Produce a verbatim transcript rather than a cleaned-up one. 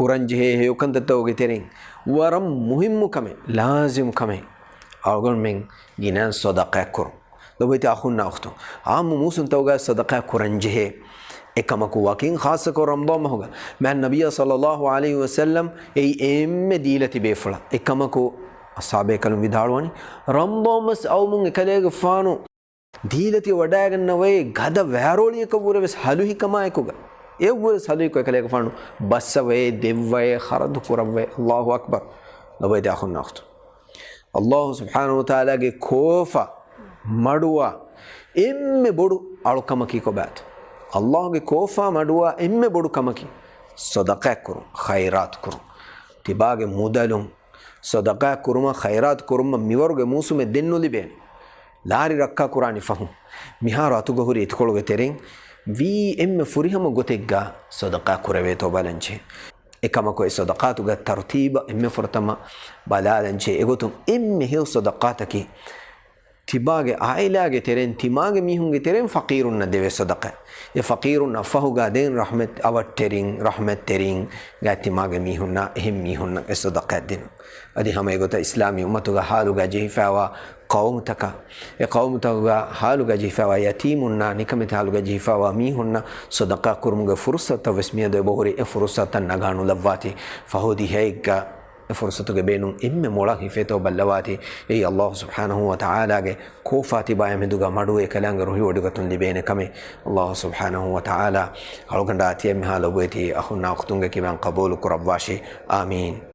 ކުރަންޖެހޭ ހެޔޮކަންތައްތަކުގެ ތެރެއިން ވަރަށް މުހިއްމު ކަމެއް، ލާޒިމް ކަމެއް، އަޅުގަނޑުމެން ގިނައިން ޞަދަޤާތް ކުރުން. ލޮބުވެތި އަޚުންނާ އުޚްތުން، އާއްމު މޫސުންތަކުގައި ޞަދަޤާތް ކުރަންޖެހޭ. އެކަމަކު ވަކިން ޚާއްޞަކޮށް ރަމަޟާން މަހުގަ މާތް ނަބިއްޔާ ޞައްލައްލާހު ޢަލައިހި ވަސައްލަމް އެއީ އެންމެ ދީލަތިބޭފުޅާ. އެކަމަކު އަޞްޙާބޭކަލުން ވިދާޅުވަނީ، ރަމަޟާން މަސް އައުމުން އެކަލޭގެފާނު ދީލަތި ވަޑައިގަންނަވައި ގަދަ ވައިރޯޅިއަކަށްވުރެވެސް ހަލުހިކަމާއެކުގަ، އެއަށްވުރެސް ހަލުހިކޮށް އެކަލޭގެފާނު ބައްސަވައޭ، ދެއްވައޭ، ޚަރަދު ކުރައްވައޭ. އައްލާހު އަކްބަރު. ލޮބުވެތި އަޚުންނާ އުޚްތުން، އައްލާހު ސުބްޙާނަހު ވަތަޢާލާގެ ކޯފާ މަޑުވާ އެންމެ ބޮޑު އަޅުކަމަކީ ކޮބާތަ؟ އައްލާހުގެ ކޯފާ މަޑުވާ އެންމެ ބޮޑު ކަމަކީ ޞަދަޤާތް ކުރުން، ޚައިރާތު ކުރުން. ތިބާގެ މުދަލުން ޞަދަޤާތް ކުރުމަށް، ޚައިރާތު ކުރުމަށް މިވަރުގެ މޫސުމެއް ދެން ނުލިބޭނެ. ލާރި ރައްކާ ކުރާނީ ފަހުން. މިހާރު އަތުގަ ހުރި އިތުކޮޅުގެ ތެރެއިން ވީ އެންމެ ފުރިހަމަ ގޮތެއްގަ ޞަދަޤާތް ކުރެވޭތޯ ބަލަންޖެހޭ. އެކަމަކު އެ ޞަދަޤާތުގެ ތަރުތީބަށް އެންމެ ފުރަތަމަ ބަލާލަންޖެހޭ. އެގޮތުން އެންމެ ހެޔޮ ޞަދަޤާތަކީ ތިބާގެ ޢާއިލާގެ ތެރެއިން ތިމާގެ މީހުންގެ ތެރެއިން ފަޤީރުންނަށް ދެވޭ ޞަދަޤާތް. އެ ފަޤީރުންނަށް ފަހުގަ ދެން ރަޙްމަތް އަވަށްޓެރިން، ރަޙްމަތްތެރިން ގާތް ތިމާގެ މީހުންނާ އެހެން މީހުންނަށް އެ ޞަދަޤާތް ދިނުން. އަދި ހަމަ އެގޮތަށް އިސްލާމީ އުއްމަތުގަ ޙާލުގަ ޖެހިފައިވާ ޤައުމުތަކަށް، އެ ޤައުމުތަކުގަ ޙާލުގަ ޖެހިފައިވާ ޔަތީމުންނާ ނިކަމެތި ޙާލުގަ ޖެހިފައިވާ މީހުންނަށް ޞަދަޤާ ކުރުމުގެ ފުރުޞަތުތައް ވެސް މިއަދު އެބަހުރި. އެ ފުރުޞަތުތައް ނަގާ ނުލައްވާތި. ފަހު ދިހައެއްގަ އެ ފުރުޞަތުގެ ބޭނުން އެންމެ މޮޅަށް ހިފޭތޯ ބައްލަވާތި. އެއީ އައްލާހު ސުބްޙާނަހު ވަތަޢާލާގެ ކޯފާ ތިބާ އެމެދުގަ މަޑުވެ ކަލާނގެ ރުހިވޮޑިގަތުން ލިބޭނެ ކަމެއް. އައްލާހު ސުބްޙާނަހު ވަތަޢާލާ އަޅުގަނޑާ ތިޔަ މިހާ ލޮބުވެތި އަޚުންނާ އުޚްތުންގެ ކިބައިން ޤަބޫލު ކުރައްވާށި. އާމީން.